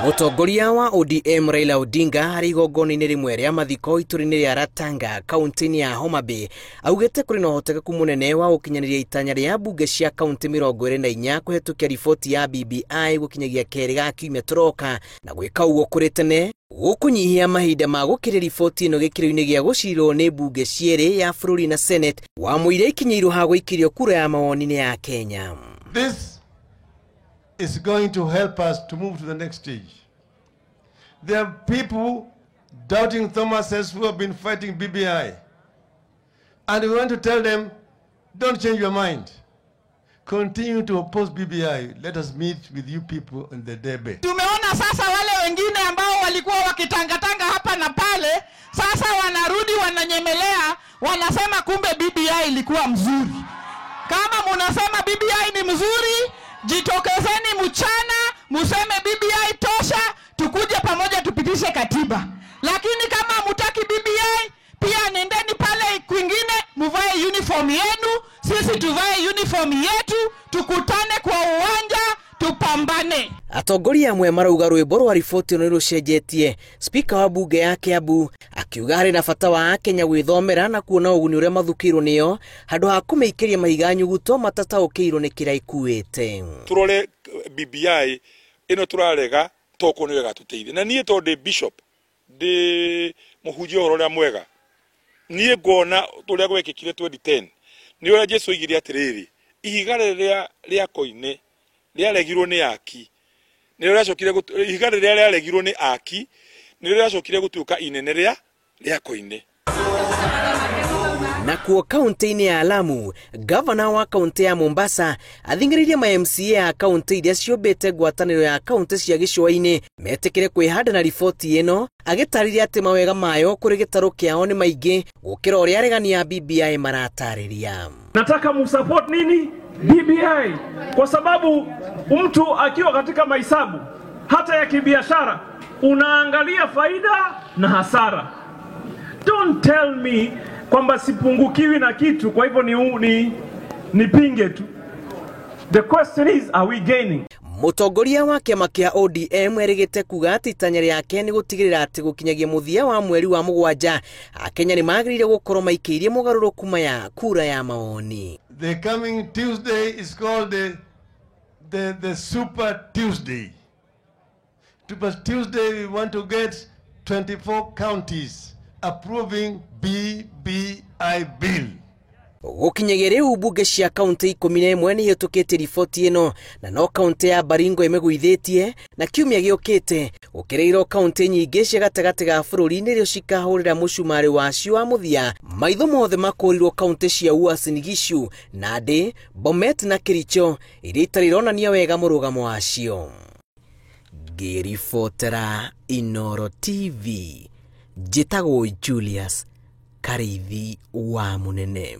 Mũtongoria wa ODM Raila Odinga harĩ igongona-inĩ rĩmwe rĩa mathiko itũra-inĩ rĩa Ratanga kaunti-inĩ ya Homa Bay augĩte kũrĩ na ũhotekeku mũnene wa gũkinyanĩria itanya rĩa mbunge cia kaunti 24 kũhetũkia riboti ya BBI gũkinyagia kerĩ ga kiumia tũroka, na gwĩka ũguo kũrĩ tene gũkũnyihia mahinda ma gũkĩria riboti ĩno gĩkĩro-inĩ gĩa gũcirwo nĩ mbunge cierĩ ya bũrũri na Senate wa mũira ikinyĩirwo ha gũikĩrio kura ya mawoni nĩ ya Kenya. This is going to help us to move to the next stage. There are people doubting Thomases who have been fighting BBI. And we want to tell them, don't change your mind. Continue to oppose BBI. Let us meet with you people in the debe. Tumeona sasa wale wengine ambao walikuwa wakitangatanga hapa na pale, sasa wanarudi wananyemelea, wanasema kumbe BBI ilikuwa mzuri. Kama munasema BBI ni mzuri, jitokezeni mchana, museme BBI tosha, tukuje pamoja tupitishe katiba. Lakini kama mutaki BBI, pia nendeni pale kwingine muvae uniform yenu, sisi tuvae uniform yetu, tukutane kwa uwanja tupambane. Atongoria amwe marauga rwĩmbo rwa riboti ĩno nĩrũcenjetie. Spika wa bunge ya Kiambu akiuga harĩ na bata wa Akenya gwĩthomera na kuona ũguni ũrĩa mathukĩirwo nĩyo handũ ha kũmĩikĩria mahiga nyuguto matataũkĩirwo nĩ kĩrĩa ikuĩte. Turore BBI ĩno tũrarega toko nĩ wega tũteithie. Na niĩ tondũ ndĩ bishop, ndĩ mũhunjia ũhoro ũrĩa mwega, niĩ ngona ũrĩa gwekĩkire 2010 nĩ ũrĩa Jesu oigire atĩrĩrĩ, ihiga rĩrĩa rĩa koine rĩaregirwo nĩ aki, nĩrĩo rĩacokire, ihiga rĩrĩa rĩaregirwo nĩ aki nĩrĩo rĩacokire gũtuĩka inene rĩa koine. Nakuo kaunti-inĩ ya Lamu, gavana wa kaunti ya Mombasa athing'ĩrĩirie ma MCA a kaunti iria ciũmbĩte ngwatanĩro ya kaunti cia gĩcũa-inĩ metĩkĩre kwĩhanda na riboti ĩno, agĩtarĩria atĩ mawega mayo kũrĩ gĩtarũ kĩao nĩ maingĩ gũkĩra ũrĩa aregani a BBI maratarĩria. Nataka msupport nini BBI, kwa sababu mtu akiwa katika mahesabu hata ya kibiashara unaangalia faida na hasara. Don't tell me kwamba sipungukiwi na kitu kwa hivyo ni nipinge tu. The question is, are we gaining? Mũtongoria wa kĩama kĩa ODM erĩgĩte kuga atĩ itanya rĩake nĩ gũtigĩrĩra atĩ gũkinyagia mũthia wa mweri wa mũgwanja Akenya nĩ magĩrĩire gũkorwo maikĩirie mogarũrũku maya kura ya maoni. The coming Tuesday is called the Super Tuesday. Super Tuesday, we want to get 24 counties approving BBI bill. Gũkinyagia rĩu mbunge cia kaunti 11 nĩ ihĩtũkĩtie riboti ĩno, na no kaunti ya Baringo ĩmĩgũithĩtie, na kiumia gĩũkĩte gũkĩrĩirwo kaunti nyingĩ cia gatagatĩ ga bũrũri nĩrĩo cikahũrĩra mũcumarĩ wacio wa mũthia. Maitho mothe makũrirwo kaunti cia Uasin Gishu, Nandi, Bomet na Kericho iria itarĩ ironania wega mũrũgamo wacio. Ngĩribotera Inooro TV, njĩtagwo Julius Kariithi wa Mũnene.